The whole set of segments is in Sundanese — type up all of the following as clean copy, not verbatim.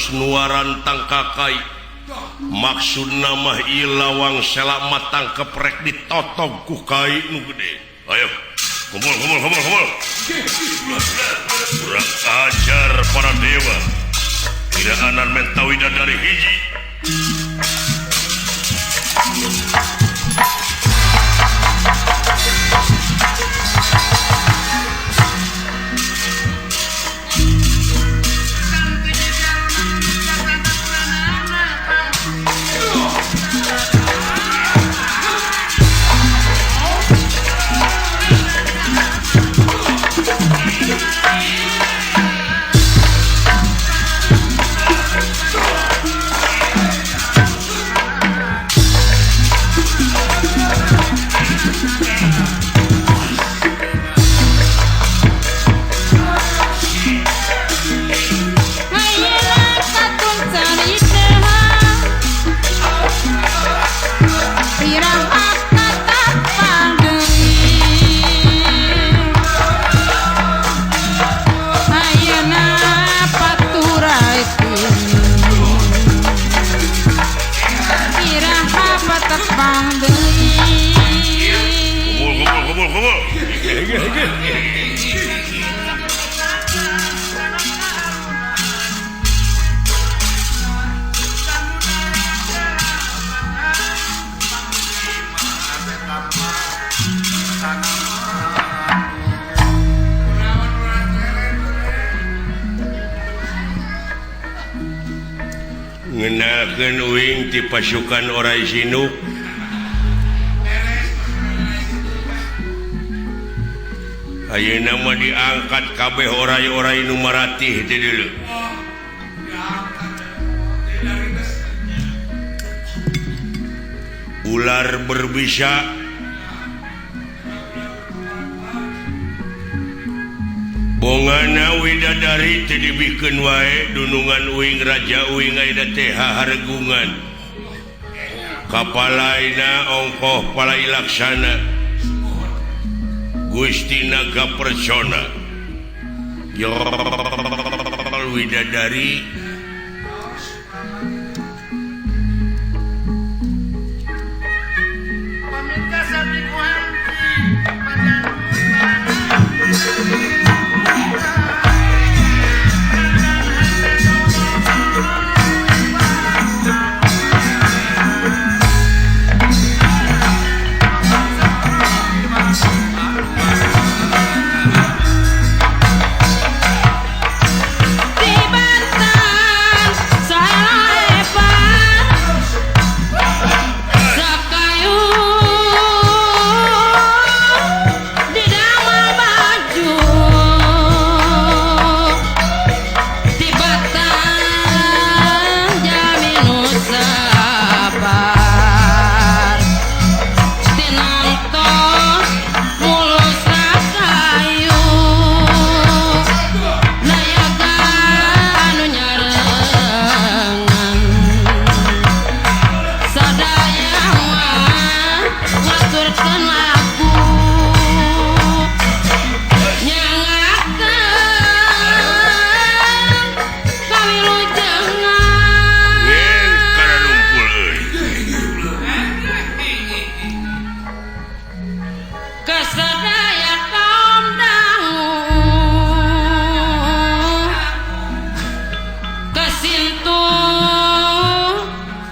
tos nuaran tangkakai. Maksudna mah ieu lawang selamat tangkep rek ditotog ku kai nu gede. Ayo, kumpul kumpul kumpul kumpul. Kurang ajar para dewa. Tidak anan menta widadari hiji. Ngenakeun uing ti pasukan orai sinuk. Ayeuna mah diangkat kabeh orai-orai nu maratih teh deuleu. Ular berbisa bongana widadari teu dibikeun wae dunungan uing raja uing ayeuna teh haregungan. Kapalaina ongkoh palai laksana Gusti Naga Persona. Yo widadari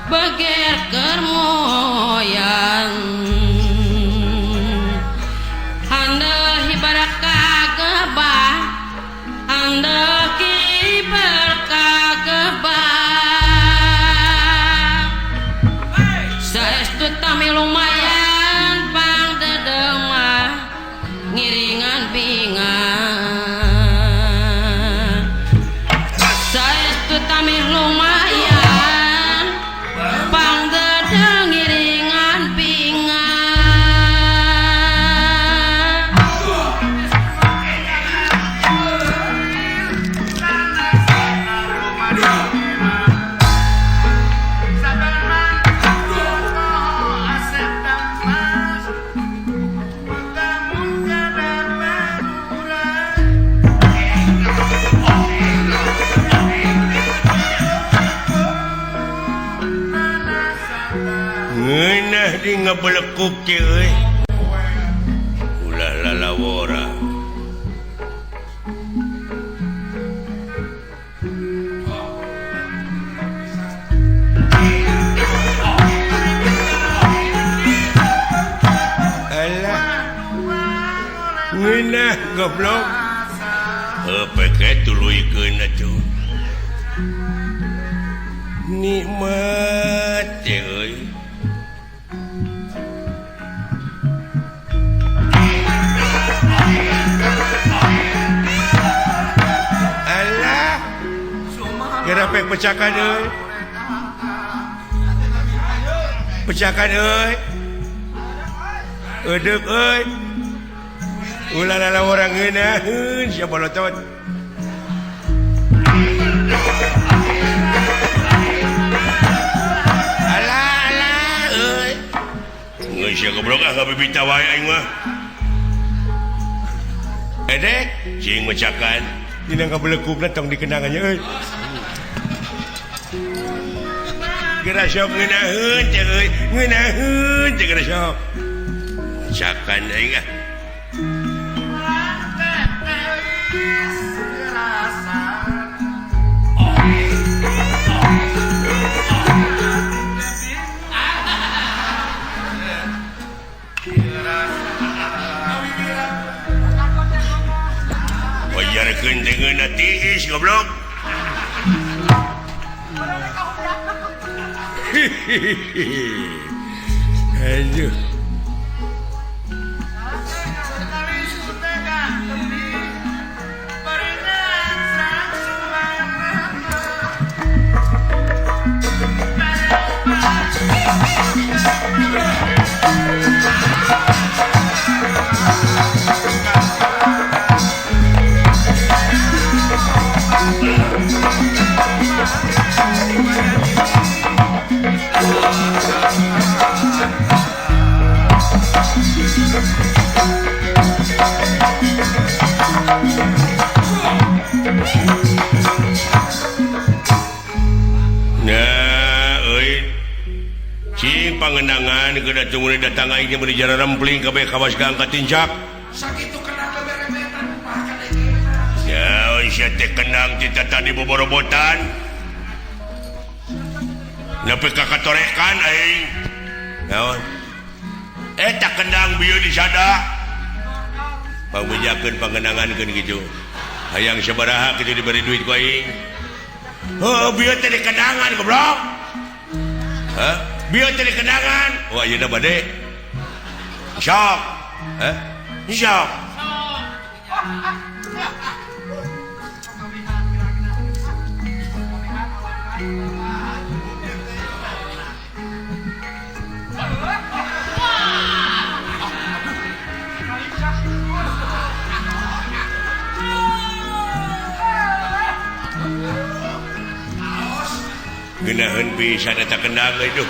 Beger kermoyan. Ngebelekuk teh euy. Ulah lalawora. Alah. Ngeunah goblok. Heuh peke tuluykeun atuh. Nikmat teh euy. Alah. Geura pek pecakan euy. Pecakan euy. Eudeup euy. Ulah lala orang ngeunaheun sia bolotot. Alah alah euy. Geus sia goblok ah ngabibita wae aing mah. Edek cing mecakan dina kabelekukna tong dikenangannya euy. Geura sok ngeunaheun teh euy, ngeunaheun teh geura sok. Mecakan aing ah. Wajarkeun deungeunna tiis goblok. Aduh. Pangenangan kedah tunggu datang aing meuni jara rempling kabeh kawas ka angkat tincak. Sakitu kenang beberebetan kumaha kana ieu. Ya sia teh kenang ti tadi boborobotan. Nepi ka katorekan aing. Naon? Eta kendang bieu disada. Pangbejakeun pangenangankeun kitu. Hayang sabaraha kitu diberi duit ku aing. Heuh bieu teh dikendangan goblok. Hah? Biar jadi kenangan. Wah, ayeuna bade. Sok. Hah? Sok. Geunaheun pisan eta kendang euy duh.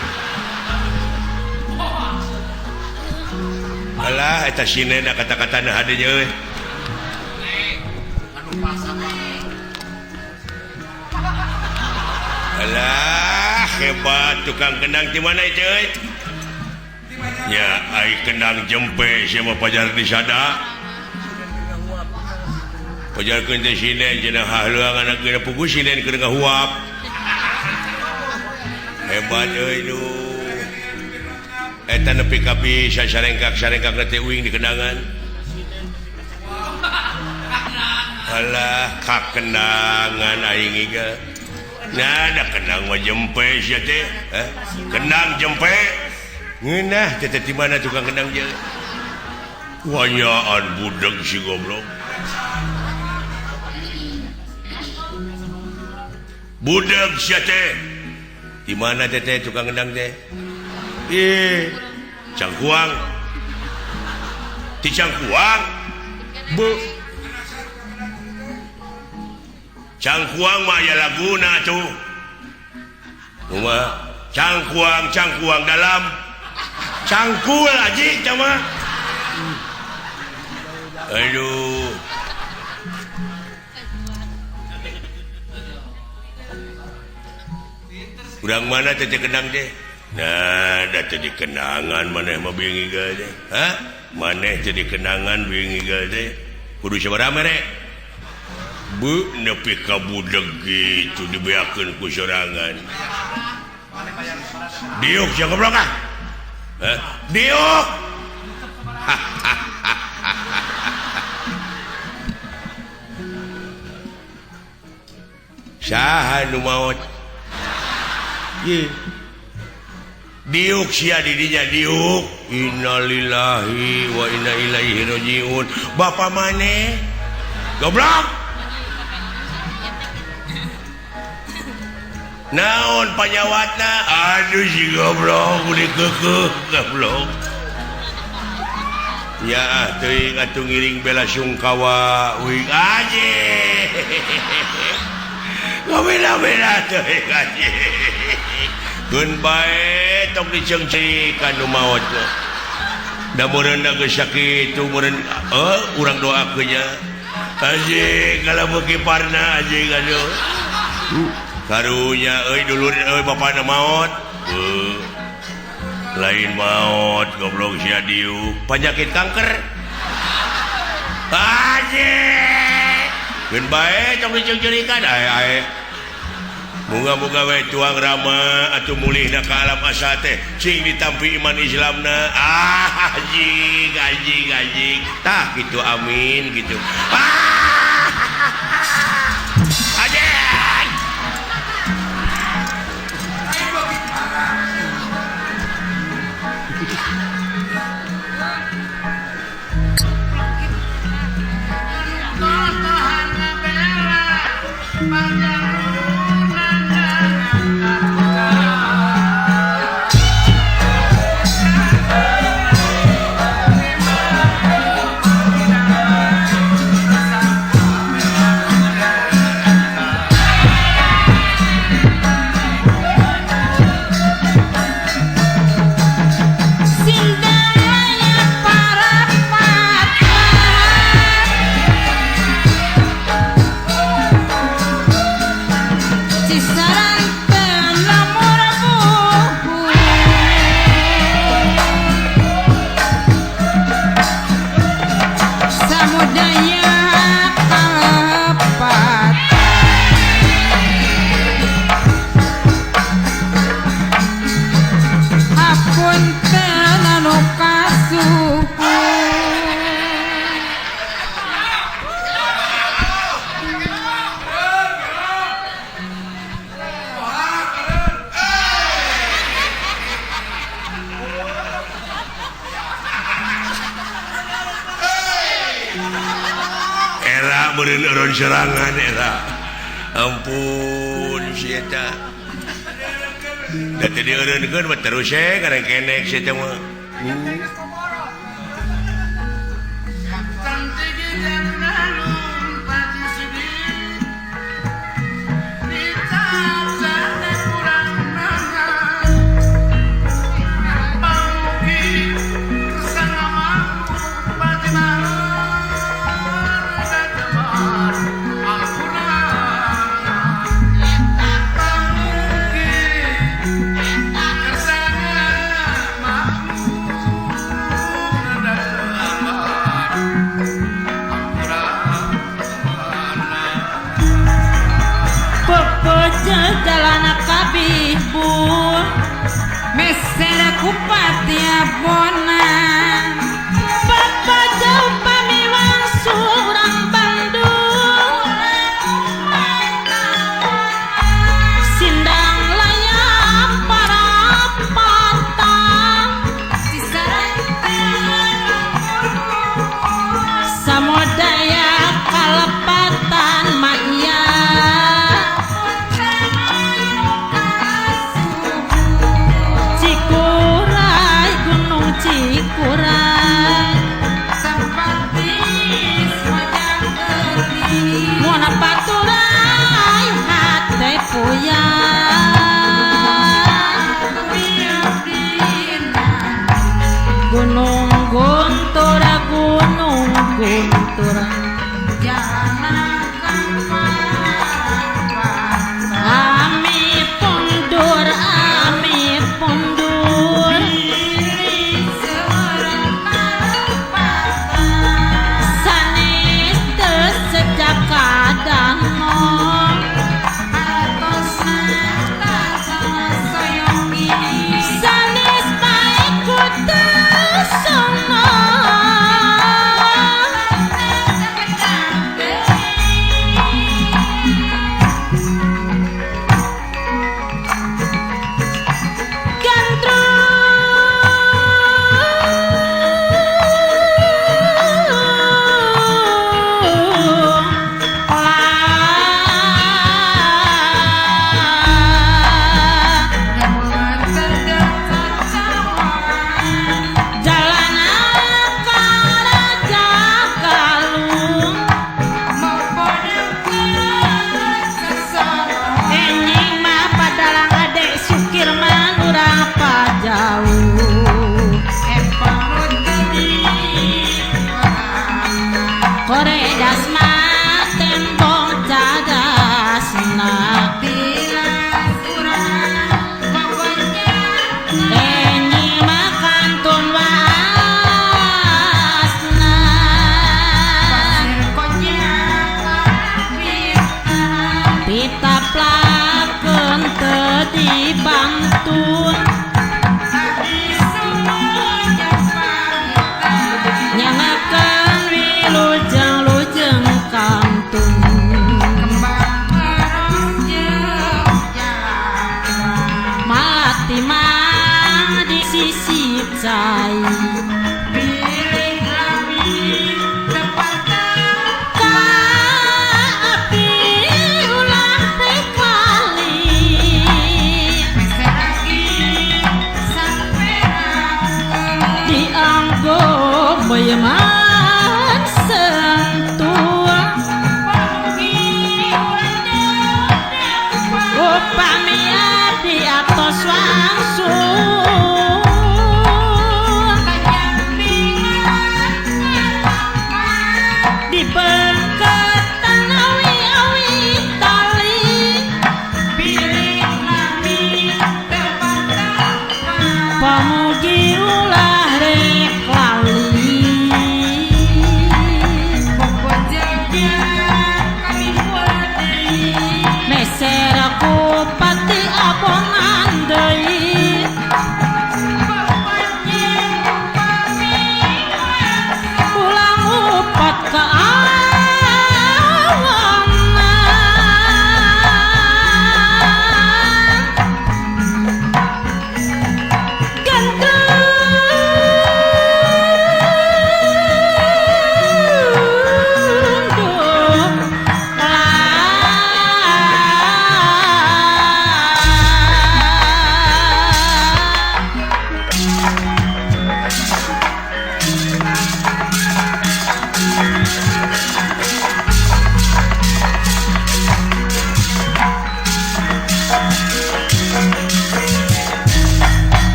Alah eta sinena kata-katana hade euy. Alah hebat tukang kendang di mana itu euy? Nya ai kendang jempe sia mah pajar di sada. Pajarkeun teh sinen cenah hahleuang anak geura pugu sinen keur ngahuap. Hebat euy duh. Eta nepi ka bisa sarengkak-sarengkak teh uing di kendangan. Alah kakendangan aing iga. Nah da kendang mah jempe sia teh. Hah? Kendang jempe. Ngeunah teh teh di mana tukang kendang je? Wanyaan budeg si goblok. Budeg sia teh. Di mana teh teh tukang kendang teh? Ih, cangkuang. Ti cangkuang. Bu. Cangkuang mah aya laguna tuh. Kumaha? Cangkuang, cangkuang dalam. Cangkul aji tah mah. Aduh. Urang mana teh kendang teh? Nah, da teu dikenangan maneh mah bingi teh. Hah? Maneh teu dikenangan bingi teh. Kudu sabaraha mere? Bu nepi ka budeg kitu dibeakeun ku sorangan. Diuk sia goblok ah. Hah? Diuk. Saha nu maot? Ye. Diuk sia di dinya diuk. Innalillahi wa inna ilaihi rajiun. Bapa maneh? Goblok. Naon panyawatna? Aduh si goblok udah keukeuh goblok. Ya teuing atuh ngiring bela sungkawa uing anjing. Ngabela-bela teuing anjing. Keun bae tong diceungceukan nu maot mah. Da meureun geus sakitu meureun urang doakeun nya. Anjing kalau beuki parna anjing aduh. Karunya euy dulur euy bapana maot. Lain maot goblok sia diuk penyakit kanker. Anjing. Keun bae tong diceungceurikan ae ae. Moga-moga we tuang rama atuh mulihna ka alam asa teh cing ditampi iman Islamna. Ah anjing anjing anjing. Tah kitu amin kitu. Ah! Anjing. Meureun serangan era ampun si eta da teu dieureunkeun mah terus we karengkenek si eta mah. Gunung Guntur, Gunung Guntur, ami pundur, ami pundur. Koredas mah tembong cagasna enjing mah kantun waasna pitaplakeun teu dibantun nyangakeun wilujeng-lujeng kantun malati mah di sisi cai ka api ulah rek lali dianggo beyeman sentuh upami abdi atos wangsul di bengketan awi-awi tali pamugi ulah rek lali meser kupati abonan deui ulang upat ka awana gandrung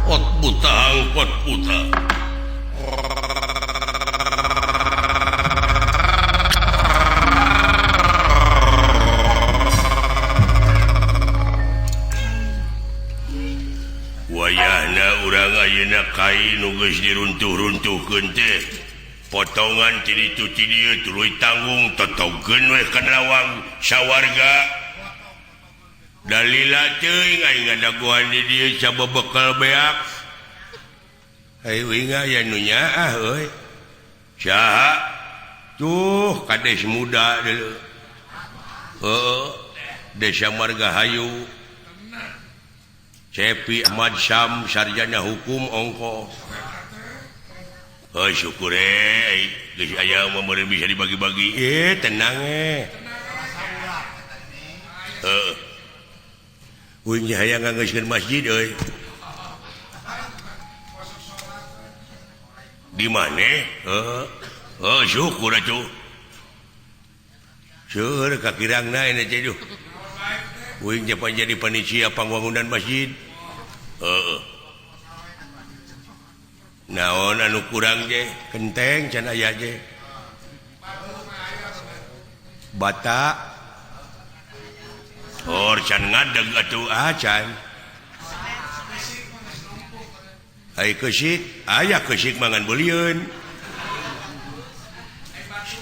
Ot buta angkot buta. Wayahna urang ayeuna kai nu geus diruntuh-runtuhkeun teh. Potongan ti ditu ti dieu tuluy tanggung totogkeun we ka lawang sawarga. Dalila teuing aing ngadagoan di dieu sabebekel beak. Hayu uing aya nu nyaah euy. Saha? Tuh kades muda deuleu. Heueuh, Desa Margahayu. Cepi Ahmad Syam sarjana hukum ongko. Heuh syukur eh geus aya mah meureun bisa dibagi-bagi. Tenang eh. Heuh. Uing hayang nganggeuskeun masjid euy. Di mana? Heeh. Oh syukur atuh. Seueur kakirangna ini teh duh. Uing teh pan jadi panitia pangwangunan masjid. Heeh. Naon anu kurang teh? Kenteng can aya teh. Bata. Or can ngadeg atuh acan. Ai keusik, aya keusik mangan beulian.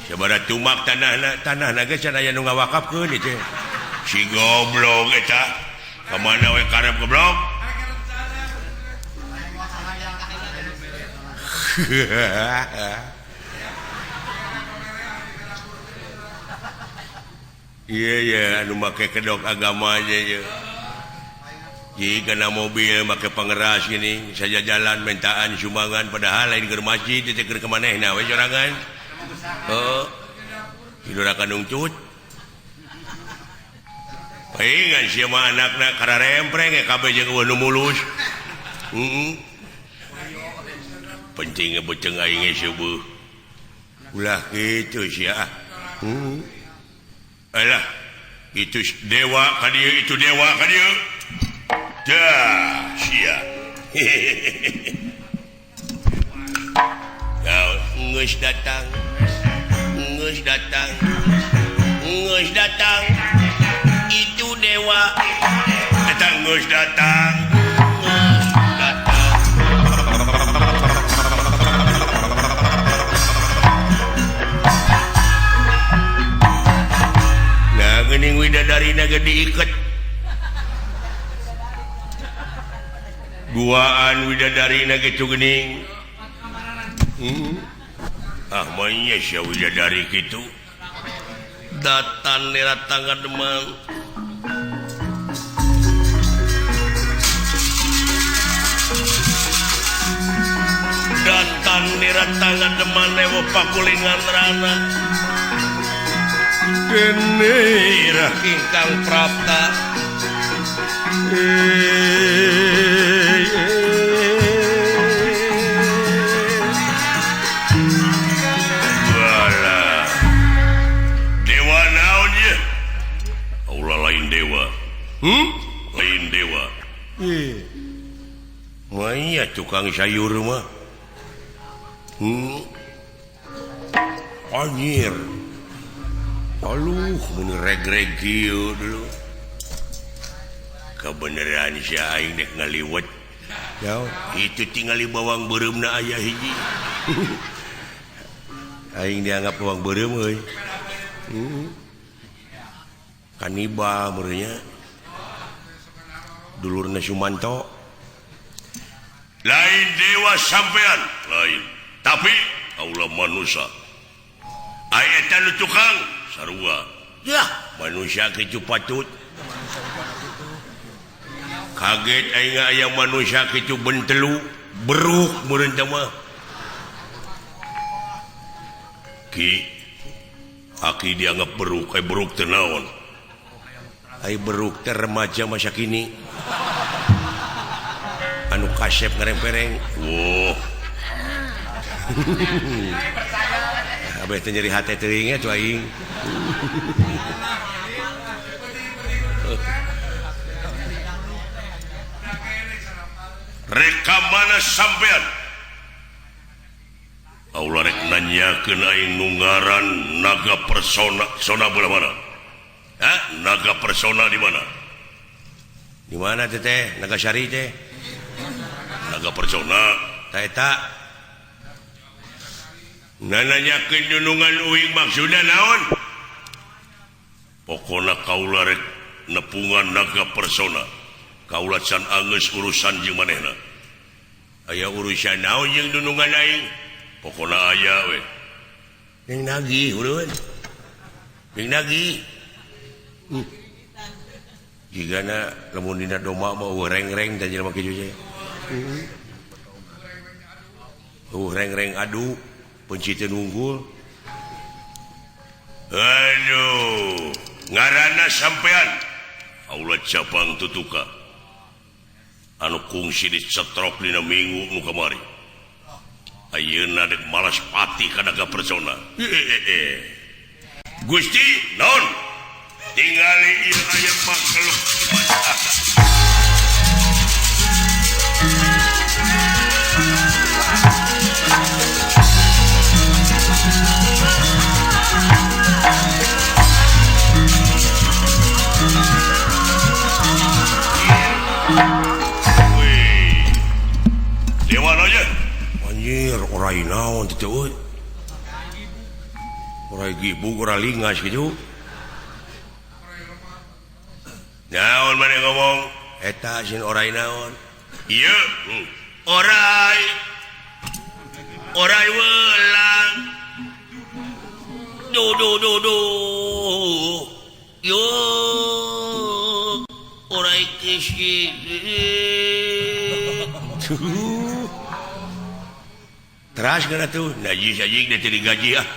Sabaraha tumak tanahna, tanahna ge can aya nu ngawakafkeun ieu teh. Si goblok eta. Ka mana we karep goblok? Iya ya, anu make kedok agama aja ya. Jika na mobil make pangeras gini, saja jalan mentaan sumbangan padahal lain keur masjid teh keur kamanehna we sorangan. Heeh. Tidura kanungcut. Paingan sia mah anakna kararempreng kabeh jeung eueuh nu mulus. Heeh. Penting beuteung aing ge seueuh. Ulah kitu sia. Heeh. Alah, itu dewa ka dieu, itu dewa ka dieu. Dah, sia. Geus datang, geus datang, geus datang. Itu dewa. Datang, geus datang, geus datang. Nah, geuning widadarina ge diiket. Duaan widadarina kitu geuning. Ah, manya sia widadari kitu. Datan nera tangga Demang. Datan nera tangga Demang newo pakulingan rana. Dene irah ingkang prapta. Lain dewa. Maya tukang sayur mah. Anjir. Aluh mun reg-reg kieu dulu. Kebeneran sia aing dek ngaliwet. Ya, itu tingali bawang beureumna aya hiji. Aing dianggap bawang beureum euy. Kanibal meureunnya. Dulurna Sumanto. Lain dewa sampean, lain. Tapi Allah manusia. Aya eta nu tukang sarua. Yah, manusia kitu patut. Kaget aing aya manusia kitu bentelu, beruk meureun teh mah. Ki aki dianggap beruk, ai beruk teh naon? Ai beruk teh remaja masa kini. Anu kasep ngerempereng. Wow. Abeh teh nyeri hate teuing atuh aing. Reka mana sampean? Allah rek nanyakeun aing nu ngaran naga persona sona belah mana? Hah? Naga persona di mana? Di mana teh teh? Naga Syari teh. Naga persona ta eta. Nanyakeun dunungan uing maksudna naon? Pokona kaula rek nepungan naga persona. Kaula can anggeus urusan jeung manehna. Aya urusan naon jeung dunungan aing? Pokona aya we. Jeung nagih urun. Jeung nagih. Jigana lamun dina domba mah eueuh reng-reng teh jelema kitu teh. Eueuh reng-reng adu penciteun unggul. Aduh, ngaranna sampean Allah cabang tutuka. Anu kungsi dicetrok dina minggu nu kamari. Ayeuna dek malas pati ka naga persona. Gusti, naon? Tingali ieu aya makhluk ibadah. Wih. Dewa aja. Anjir, orai naon teh euy. Orai gibug, orai lingas kitu. Naon maneh ngomong? Eta sin orai naon? Ieu, orai. Orai welang. Du du du du. Yo. Orai kisi. Teras kana tuh, najis anjing da teu digaji ah.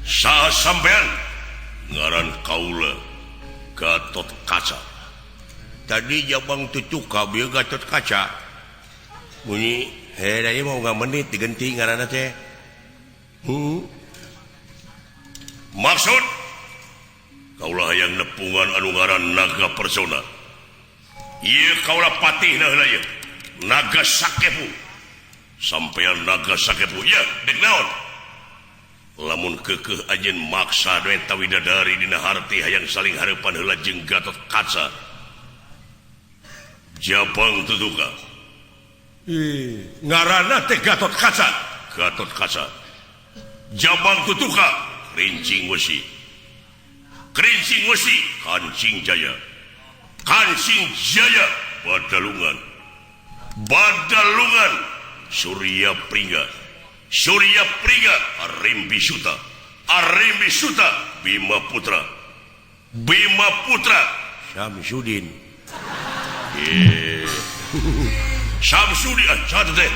Saha sampean? Ngaran kaula Gatot Kaca. Tadi jabang tutuka bieu Gatot Kaca. Bunyi, heh da ieu mah unggal menit digenti ngaranna teh. Maksud Kaula hayang nepungan anu ngaran Naga Persona. Ieu kaula patihna heula ieu. Naga Sakepu. Sampean Naga Sakepu. Ieu dek naon? Lamun keukeuh anjeun maksa eta widadari dina harti hayang saling hareupan heula jeung Gatot Kaca. Jabang Tutuka. Ih, ngaranna teh Gatot Kaca. Gatot Kaca. Jabang Tutuka, Rincing Wesi. Kerincing Wesi, Kancing Jaya. Kancing Jaya, Badalungan. Badalungan, Surya Pringga. Surya Pringga, Arimbi Suta. Arimbi Suta, Bima Putra. Bima Putra, Samsudin. Samsudin, ah, satu teh.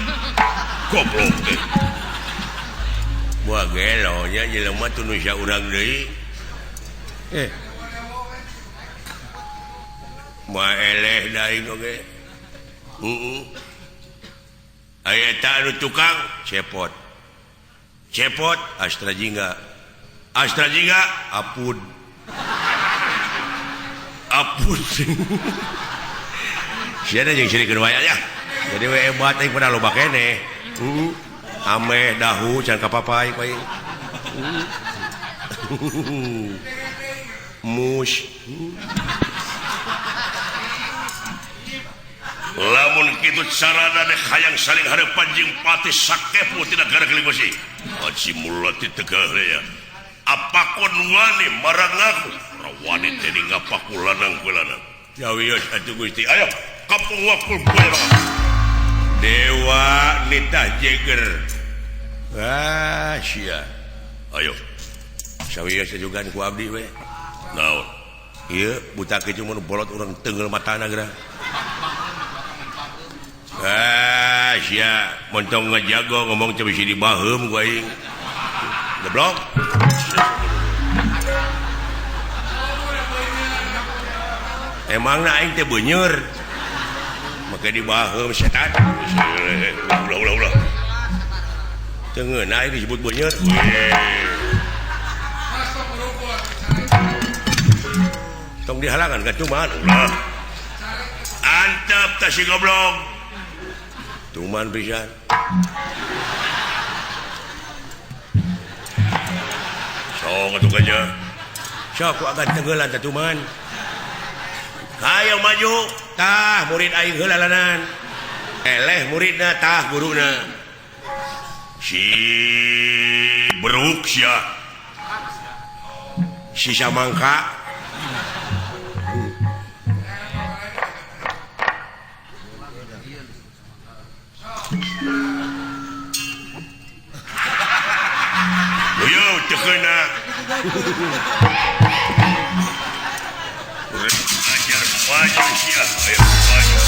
Goblok teh. Wah gelo nya jelema teu nu urang deui. Moal eleh daing oge. Heeh. Aya eta anu tukang cepot. Cepot Astra Jingga. Astra Jingga apud. Apud. Sia jeung sirikeun wae nya. Jadi we hebat aing pada loba keneh. Heeh. Ameh dahu can kapapai ku aing. Mus. Lamun kitu carana dek hayang saling hareupan jeung Patih Sakepu tina negara Keling Besi. Haji Mulati Tegahreya. Apakon wani marang aku? Rawani teh ngapaku lanang ku lanang. Jawios atuh Gusti. Ayo kampung wakul poe. Dewa nitah jeger. Ah sia. Ayo. Sawios juga ku abdi we. Naon? Ieu buta kitu mun bolot urang tenggel matana geura. Ah sia, montong ngajago ngomong teh bisi dibaheum ku aing. Goblok. Emangna aing teh beuneur. Make dibaheum setan. Ulah ulah ulah. Teu ngeunah aing disebut beuneur. Tong dihalangan ka cuman ulah. Antep tah si goblok. Tuman pisan. Sok atuh aja. Sok ku agan tenggelan tah tuman. Hayo maju, tah murid aing heula lanan. Eleh muridna tah guruna. Si beruk sia. Si samangka. Yo teu keuna. Ajar maju sia, ayo maju.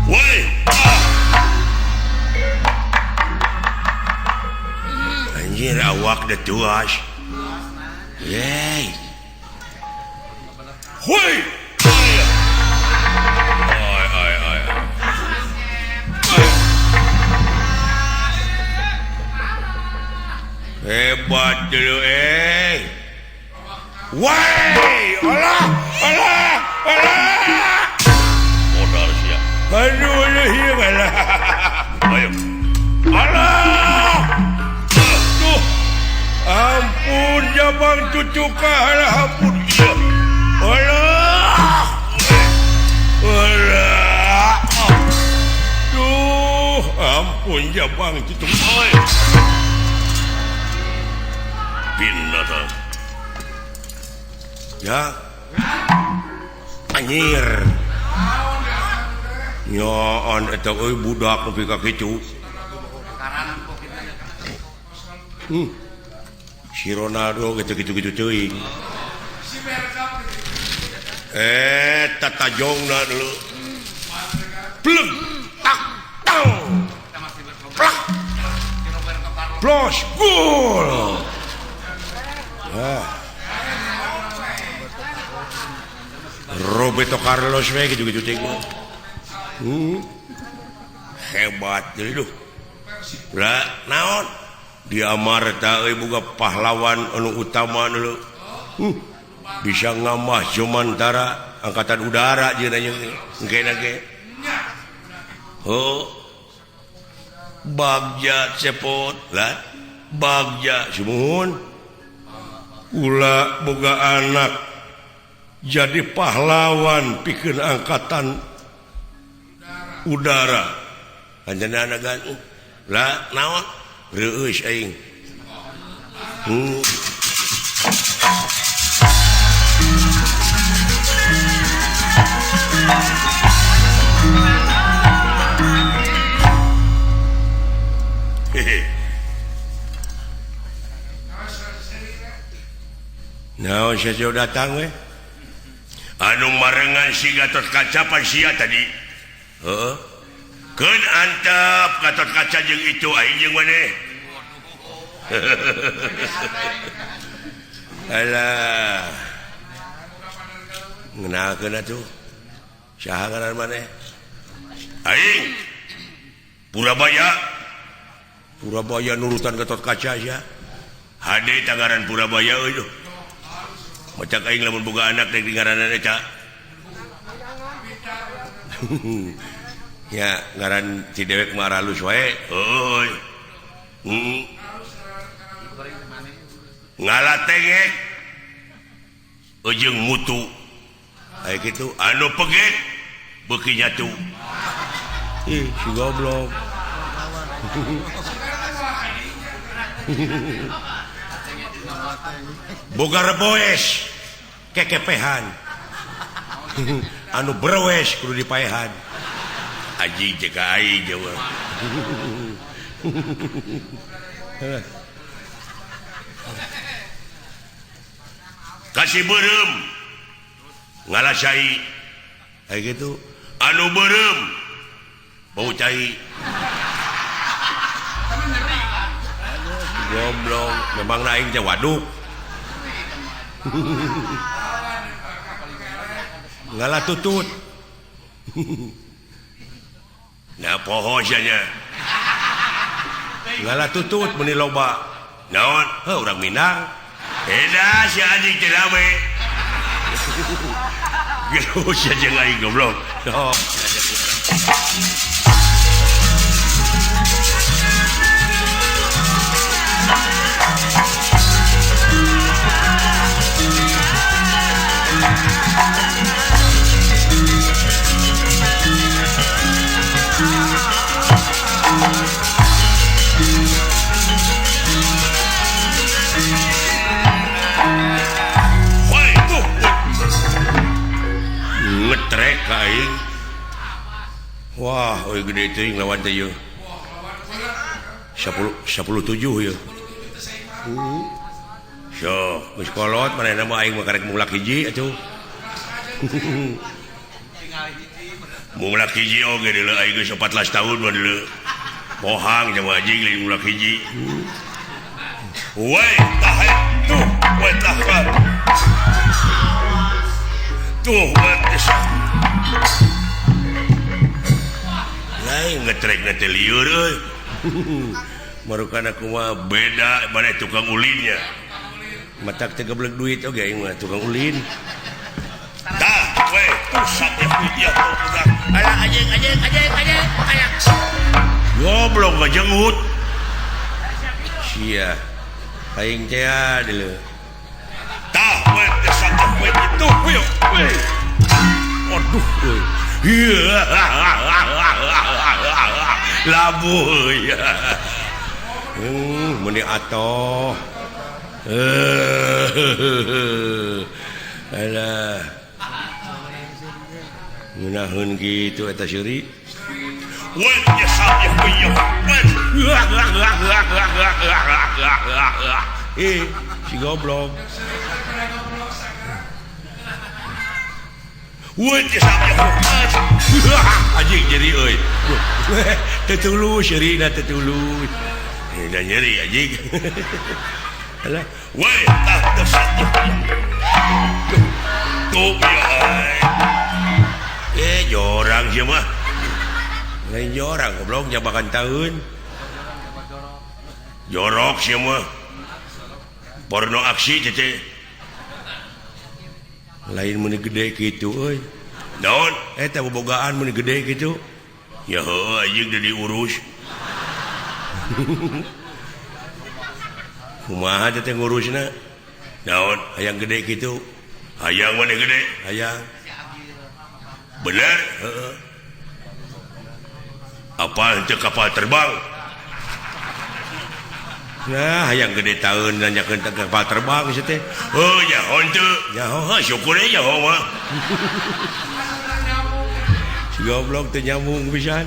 Woi, ah. Anjir awak dah tuas. Yeay. Hoi. Ai ai ai. Hebat dulu eh. Woi, Allah, Allah, Allah. Modal sia. Aduh, ieu Allah. Ayo. Allah. Aduh. Ampun jabang cucuka alah ampun. Iya. Allah. Allah. Duh, ampun jabang cucuka. Binata. Ya. Anjir. Nyaan eta euy budak nepi ka kitu. Si Ronaldo gitu-gitu teuing. Tatajongna dulu. Pleng tak tang. Plak. Plos gol. Ah. Roberto Carlos we gitu-gitu teh. Hebat deui duh. Lah naon? Di Amarta euy boga pahlawan anu utama dulu. Bisa ngamah Jumantara angkatan udara jeung engke ge. Heuh. Bagja cepot lah. Bagja sumuhun. Kula boga anak jadi pahlawan pikeun angkatan udara. Anjeunna gan lah naon? Reueus aing. Naon sia datang we? Anu marengan si Gatot Kaca pan sia tadi. Heeh. Keun antep Gatot Kaca jeung itu aing jeung maneh. Alah. Ngeunalkeun atuh. Saha ngaran maneh? Aing Purabaya. Purabaya nurutan Gatot Kaca sia. Hade tangaran Purabaya euy. Macak aing lamun boga anak rek dingaranan eta. Ya ngaran si dewek mah aralus wae. Heuy. Ngalatengek ujung mutu. Aya kitu anu pegek beuki nyatu. Ih, si goblok. Boga reboes kekepehan. Anu berwes kudu dipaehan. Aji jeung ka aing jawa. Kasih beureum ngalasai. Aya kitu anu beureum bau cai. Goblok, memang aing teh waduk. Ngalah tutut. Nah poho sia nya. Ngalah tutut meuni loba. Naon? Heuh urang Minang. Eda si anjing teh rame. Geus sia jeung aing goblok. Oh. Ngetrek ka aing. Wah, euy gede teuing lawan teh ieu. 10 17 ieu. So, geus kolot manehna mah aing mah karek mulak hiji atuh. Mulak hiji oge deuleu aing geus 14 tahun mah deuleu. Pohang jeung anjing lain mulak hiji. Woi, tah tuh, woi tah. Tuh, woi lain ngetrek teh lieur euy. Marukana kumaha beda maneh tukang ulinnya. Matak teh geblek duit oge aing mah tukang ulin. Tah, we pusat ya ya budak. Alah anjing anjing anjing anjing. Goblok ngajengut. Sia. Aing teh deuleu. Tah, we satu we itu we. Aduh euy. Labuh ya. Meuni atoh. Alah. Ngeunaheun kitu eta seuri. Si goblok. Anjing nyeri euy. Teu tulus nyerina teu tulus. Da nyeri anjing. Alah, woi tah teu. Tuh ya. jorang sia mah. Lain jorang goblok nyabakan tahun. Jorok sia mah. Porno aksi teh. Lain mun gede kitu euy. Naon? Eta bobogaan mun gede kitu. Ya heuh anjing teu diurus. Kumaha teh ngurusna? Naon hayang gede kitu? Hayang mana gede? Hayang. Bener? Heeh. Apa henteu kapal terbang? Nah, hayang gede taeun nanyakeun teh kapal terbang sia teh. Heuh nyaho henteu. Nyaho heuh syukur we nyaho mah. Si goblok teu nyambung pisan.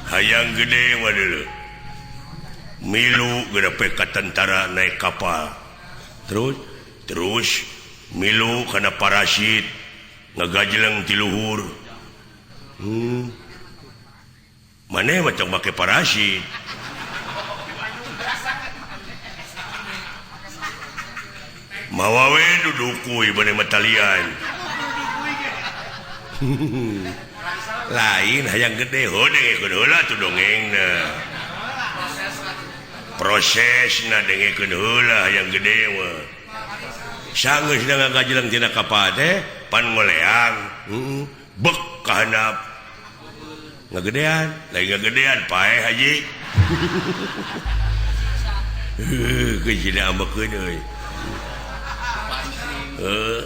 Hayang gede mah deuleu. Milu gedepe ka tentara naik kapal. Terus milu kana parasit ngagajleng ti luhur. Maneh mah tong make parasit. Mawa we dudukuy bade matalian. Lain hayang gede heuh dengekeun heula tuh dongengna. Prosesna dengekeun heula hayang gede mah. Sanggeus ngagajleng tina kapal teh pan ngoleang, heeh, bek ka handap. Ngagedean, lain ngagedean paeh haji. Heuh, geus ambekeun euy. Heuh,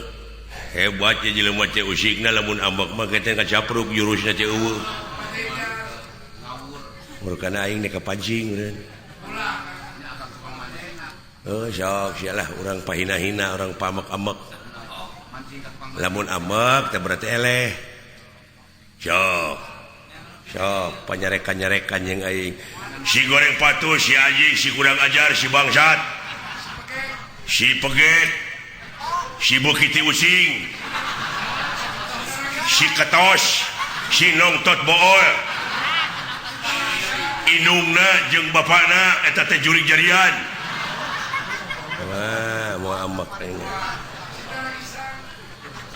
hebat ye jelema teh usikna lamun ambek mah teh kacapruk jurusna teh eueuh. Murkana aing nek kapancing meureun. Oh, sok sialah urang pahina-hina, urang pamek-amek. Lamun amek teh berarti eleh. Sok. Sok panyarekan-nyarekan jeung aing. Si goreng patuh, si anjing, si kurang ajar, si bangsat. Si peget. Si bukiti using. Si ketos, si nongtot bool. Indungna jeung bapana eta teh jurig jarian. Wah, mau amak ini.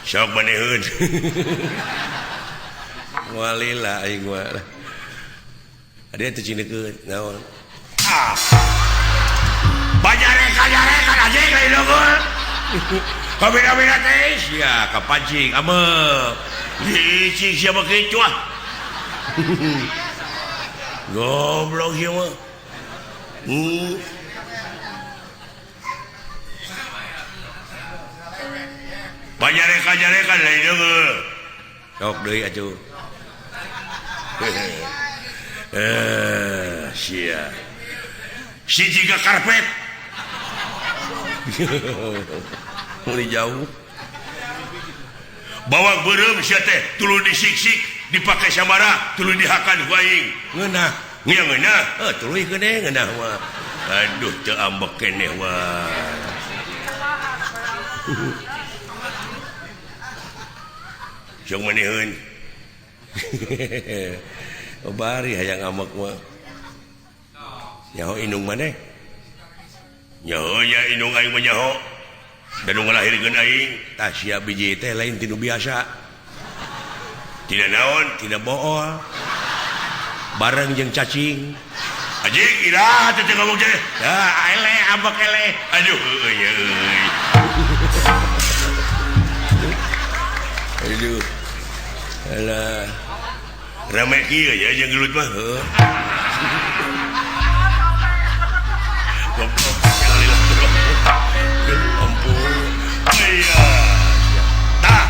Sok maneheun. Walila aing mah. Ade teh cinekeun naon? Ah. Banyarekan-nyarekan anjing lain unggul. Kabina-bina teh sia kapancing amek. Licik sia mah kitu ah. Goblok sia mah. Panyarekan-nyarekan lain deungeul. Sok deui atuh. Sia. Si jiga karpet. Mulai jauh. Bawang beureum sia teh tuluy disiksik, dipake samara, tuluy dihakan ku aing. Ngeunah. Ngeunah. Heuh tuluy gede ngeunah mah. Aduh teu ambek keneh mah. Sok maneheun. Bari hayang ambek mah. Nyaho indung maneh? Nyaho nya indung aing mah nyaho. Da nu ngalahirkeun aing tah sia biji teh lain tinu biasa. Tidak naon, tidak bool. Bareng jeung cacing. Anjing iraha teh ngomong teh. Da eleh ambek eleh. Aduh heueuh nya euy. Aduh. Alah. Rame kieu nya jeung gelut mah heuh. Goblok sekali lah. Ampun. Iya. Tah.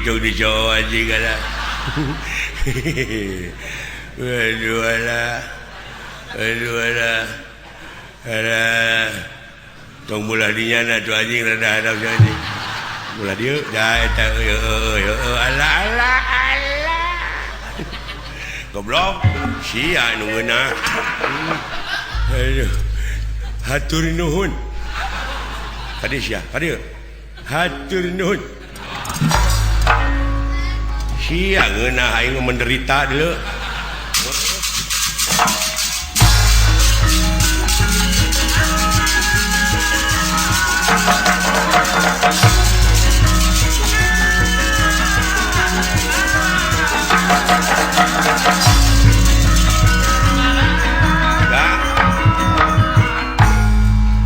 Pitung di Jawa anjing ada. Aduh alah. Aduh alah. Alah. Tong belah dinya na tuh anjing rada hadap si anjing. Belah dieu da eta heueuh heueuh alah alah alah. Goblok sia nu ngeunah. Aduh. Hatur nuhun. Kadieu sia, kadieu. Hatur nuhun. Sia ngeunah aing menderita deuleu.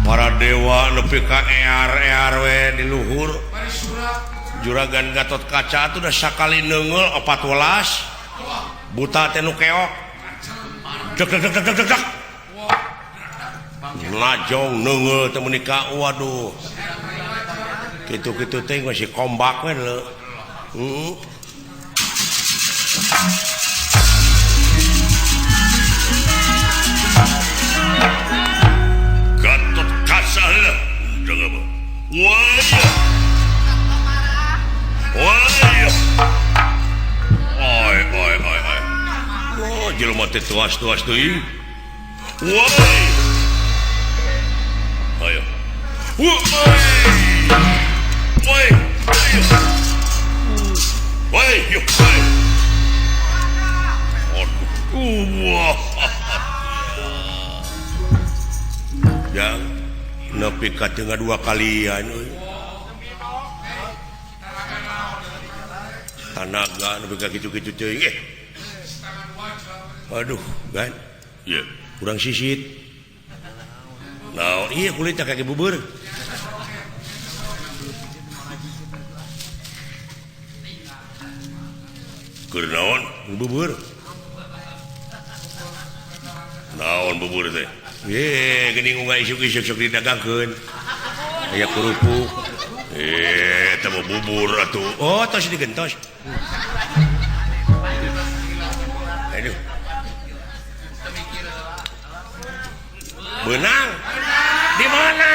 Para dewa nepi ka ear-ear we di luhur. Juragan Gatot Kaca tuh udah sakali neunggeul 14 buta teh nu keok. Dek dek dek dek dek. Lajong neunggeul teh meuni ka waduh. Kitu-kitu teh masih kombak we leuh. Heeh. Gatot Kaca lah. Jangan apa. Wah. Wah. Oi oi oi oi. Oh, jelema teh tuas-tuas teuing. Woi. Ayo. Woi. Woi. Ayo. Woi, yo. Aduh. Wah. Jang nepi ka teu dua kalian euy. Tanaga nepi ka kitu-kitu teuing eh. Aduh, gan. Ieu kurang sisit. Naon ieu kulitna kaki bubur. Keur naon bubur? Naon bubur teh? Ye, geuning unggah isuk-isuk sok didagangkeun. Aya kerupuk. Eta mah bubur atuh. Oh, tos digentos. Aduh. Benang. Di mana?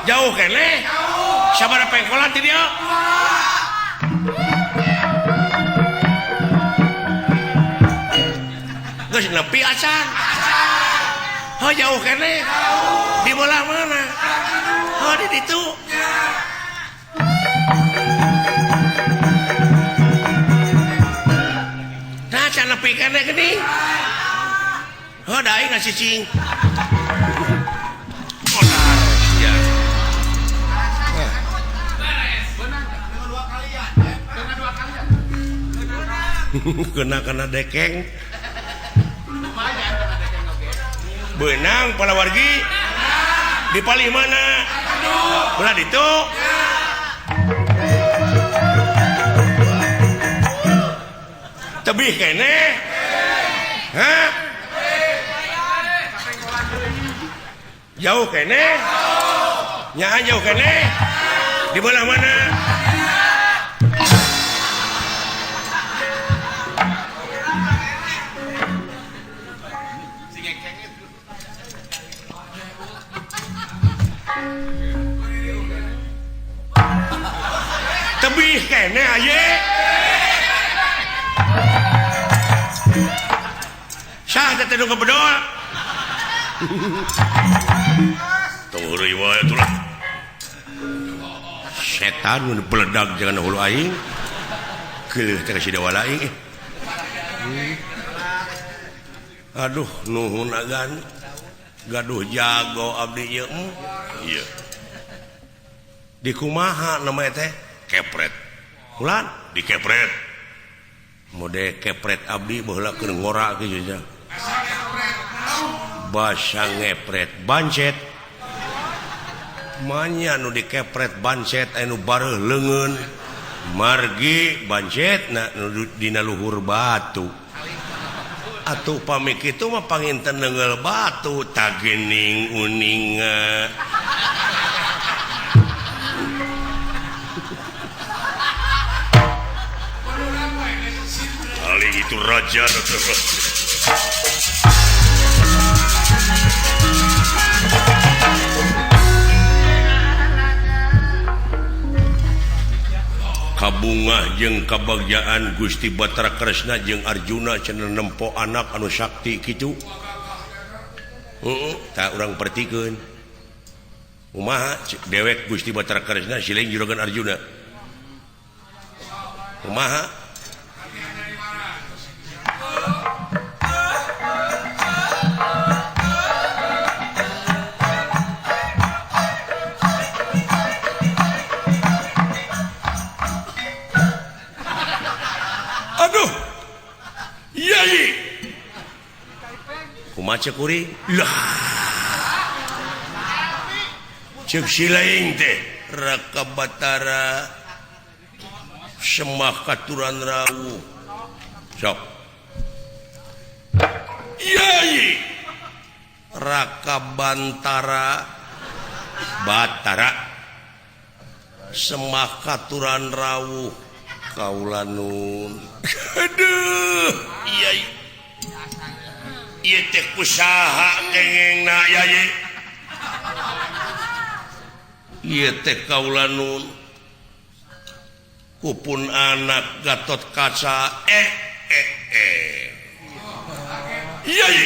Jauh keneh. Sabaraha pengkolan ti dieu? Geus nepi acan. Oh, jauh keneh. Di belah mana? Oh, di ditu. Nah, can nepi keneh geuning. Oh, da aing ngasicing. Ya. Kena-kena dekeng. Benang pala wargi. Di palih mana? Belah ditu. Tebih keneh. Hah? Jauh keneh. Nyaan jauh keneh. Di belah mana? Tebih keneh aye. Sah teh nu ngebedol. Tong heureuy wae atuh lah. Setan nu beledag jangan hulu aing. Keuleuh teh ka si dewa aing. Aduh nuhun agan. Gaduh jago abdi ieu. Ieu. Di kumaha nama teh? Kepret. Ulan dikepret. Mode kepret abdi baheula keur ngora kieu nya. Basa ngepret bancet. Manya nu dikepret bancet anu bareuh leungeun. Margi bancet na nu dina luhur batu. Atuh pami kitu mah panginten leungeul batu tagening uninga. Itu raja. Kabungah jeung kabagjaan Gusti Batara Kresna jeung Arjuna cenah nempo anak anu sakti kitu. Heeh, tah urang pertikeun. Kumaha dewek Gusti Batara Kresna siling juragan Arjuna. Kumaha? Aduh. Yai. Kumaha ceuk kuring? Lah. Ceuk si laing teh Raka Batara Semah katuran rawuh. Sok. Yai. Raka Bantara Batara Semah katuran rawuh kaula nun. Aduh, yai. Ieu teh kusaha kengengna yai. Ieu teh kaula nun. Kupun anak Gatot Kaca Yai.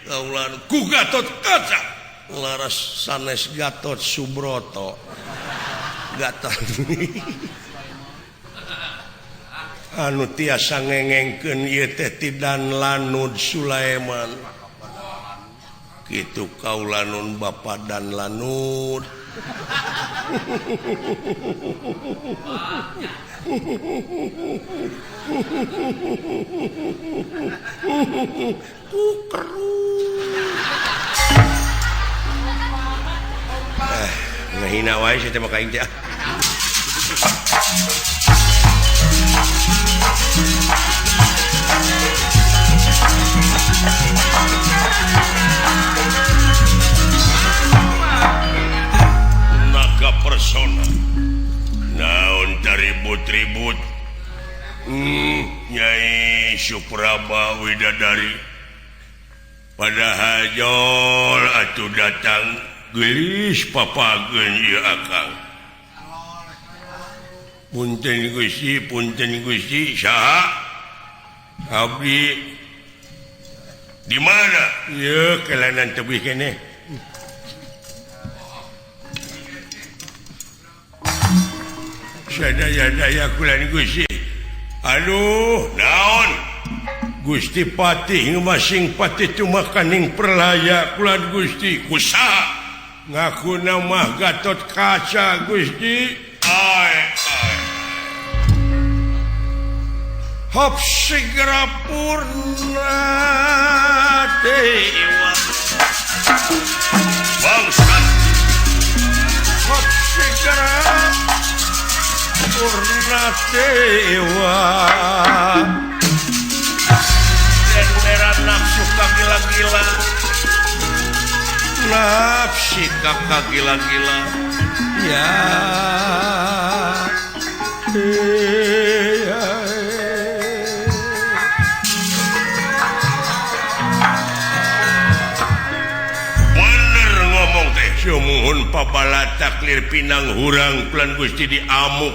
Kaula ku Gatot Kaca laras sanes Gatot Subroto. Gatot anu tiasa ngengengkeun ieu teh ti Dan Lanud Sulaiman. Kitu kaula nun Bapa Dan Lanud. Ku keru. Ngahina wae sia teh maka aing teh. Naga persona naon taribut-ribut. Nyai Supraba Widadari pada hajol atuh datang geulis papageun ieu akang. Punten Gusti, punten Gusti, saha? Abdi di mana? Ieu kelanan tebih keneh. Sadaya-daya kulan Gusti. Aduh, naon? Gusti Patih masing patih tumakaning perlaya kulan Gusti. Kusaha? Ngaku nama Gatot Kaca Gusti. Ai ai. Hop segera purna dewa. Bangsat. Hop segera purna dewa. Dendera nafsu kagila-gila. Nafsi kakak gila-gila. Ya. Ya. Bener ngomong teh. Sumuhun pabala taklir pinang hurang kulan Gusti diamuk.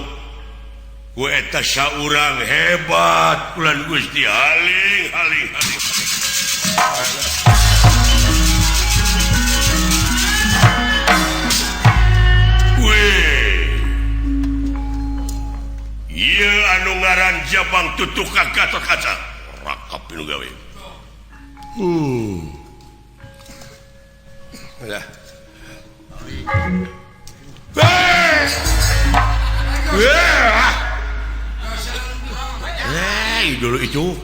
Ku eta saurang hebat kulan Gusti haling haling haling. Ieu anu ngaran Jabang tutuh ka Gatot Kaca rakap nu gawe. Lah. Dulu itu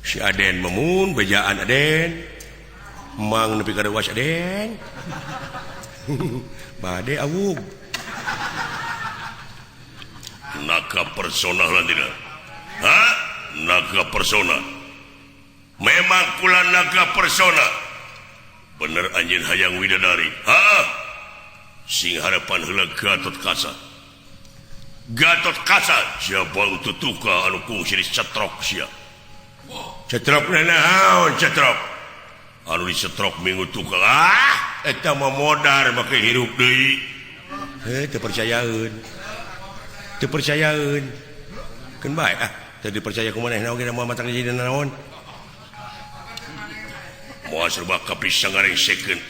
si Aden memun bejaan Aden mang nepi ka dewas Aden. Bade awug. Naga persona tidak? Ha? Naga persona. Memang kula naga persona. Bener anjeun hayang widadari. Ha? Sing harapan heula Gatot Kaca. Gatot Kaca Jabang Tutuka anu kungsi dicetrok sia. Cetrok naon cetrok? Anu dicetrok minggu tukang. Ah, eta mah modar make hirup deui. Heh, teu percayaeun. Teu percayaeun. Keun bae ah, teu dipercaya ku manehna oge moal matak jadi naon. Moal serba kapisa ngarengsekeun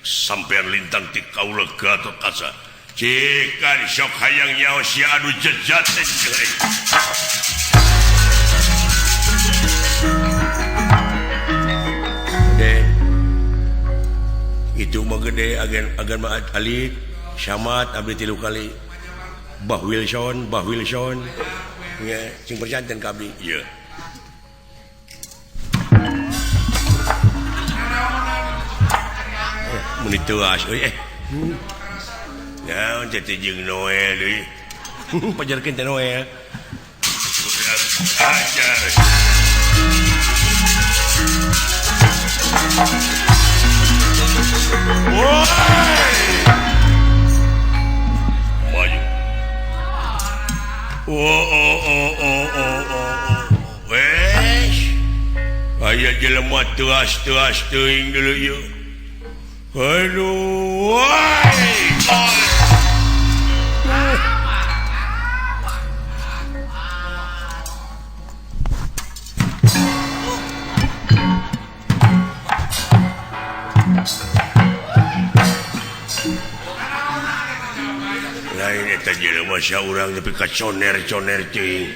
sampean lintang ti kaula Gatot Kaca. Cikan sok hayang nyaho sia anu jejat teh. Gede. Itu mah gede agan mah alit Syamat abdi 3 kali. Bah Wilson nya cing perjanten ka abdi. Ieu. Mun teuas euy eh. Naon teh jeung Noel deui. Pajarkeun teh Noel. Ajar. Woi! Maju. Oh oh oh oh oh oh. Wes. Aya jelema teuas-teuas teuing deuleu ieu. Aduh, woi. Lain eta jelema saurang nepi ka coner-coner teuing.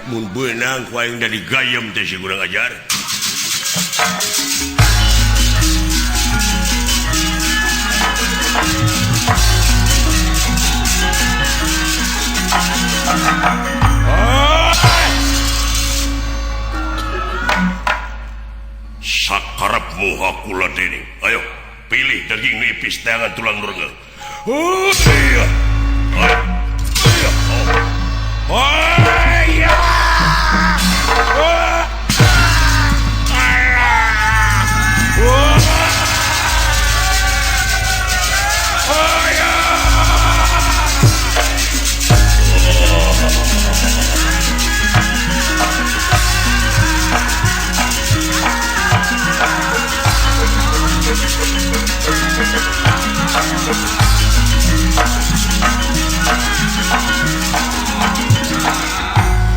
Mun beunang ku aing da digayem teh si kurang ajar. Sakarepmu hakula dening. Ayo, pilih daging nipis tangan tulang nurga. Oh iya. Oh iya. Oh. Oh iya.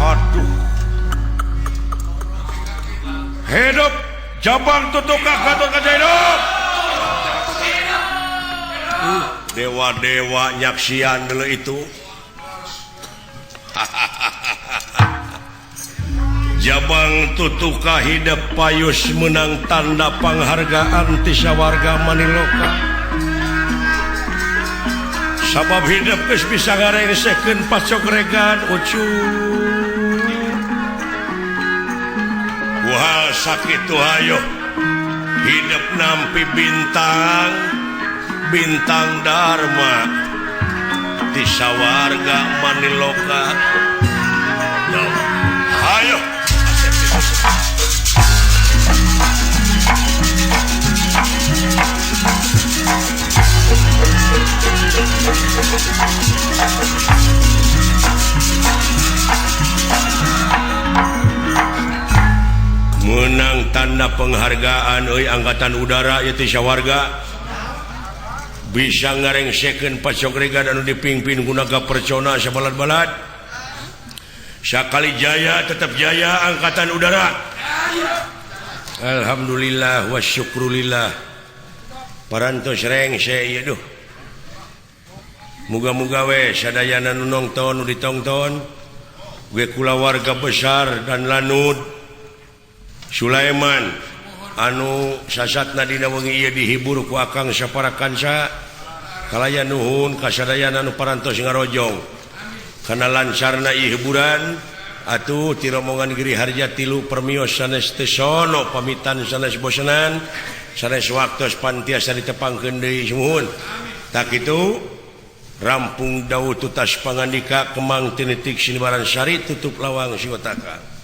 Aduh. Hidup Jabang Tutuka Gatot Kaca hidup. Dewa-dewa nyaksian dulu itu. Jabang Tutuka hidup payus menang tanda penghargaan ti sawarga Maniloka. Sabab hidup geus bisa ngarengsekeun pacogregan ucu. Wah sakitu hayo hidup nampi bintang bintang Dharma ti sawarga Maniloka. Hayo menang tanda penghargaan euy angkatan udara ieu teh sawarga bisa ngarengsekeun pacogregan anu dipimpin ku Naga Percona sabalad-balad. Sakali jaya tetap jaya angkatan udara. Alhamdulillah wa syukrulillah. Parantos rengse ieu duh. Muga-muga we sadayana nu nongton nu ditongton we kulawarga besar dan Lanud Sulaiman anu sasatna dina wengi ieu dihibur ku Akang sapara kanca kalayan nuhun ka sadayana nu parantos ngarojong kana lancarna ieu hiburan atuh ti rombongan Giri Harja 3 permios sanes teu sono pamitan sanes bosenan sanes waktos pantiasa ditepangkeun deui sumuhun. Tak kitu rampung dawuh tutas pangandika kemang tinitik sinibaran sari tutup lawang siwataka.